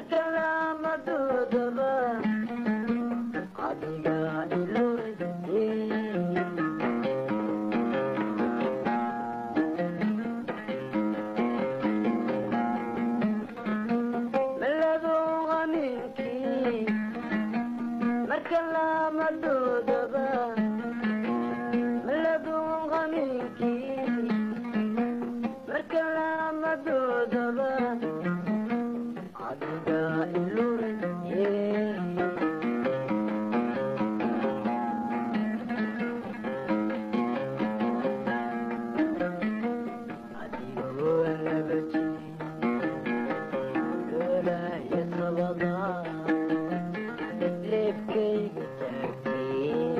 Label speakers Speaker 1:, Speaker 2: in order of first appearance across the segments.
Speaker 1: Marka lamadoodaba adiga ilure. Malado aminkii marka lamadoodaba, malado aminkii marka lamadoodaba adiga ilure. Adigoo laba jir loolaya sabada leebkayga taagtay.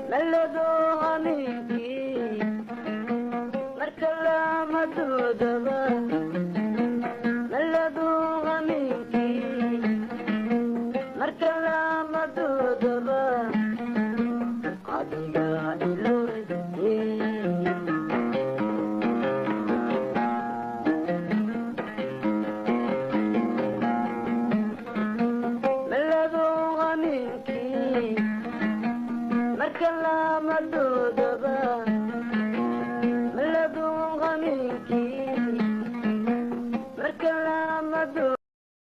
Speaker 1: Malado aminkii marka lamadoodaba, malado aminkii marka lamadoodaba adiga ilure. Malado aminkii marka lamadoodaba.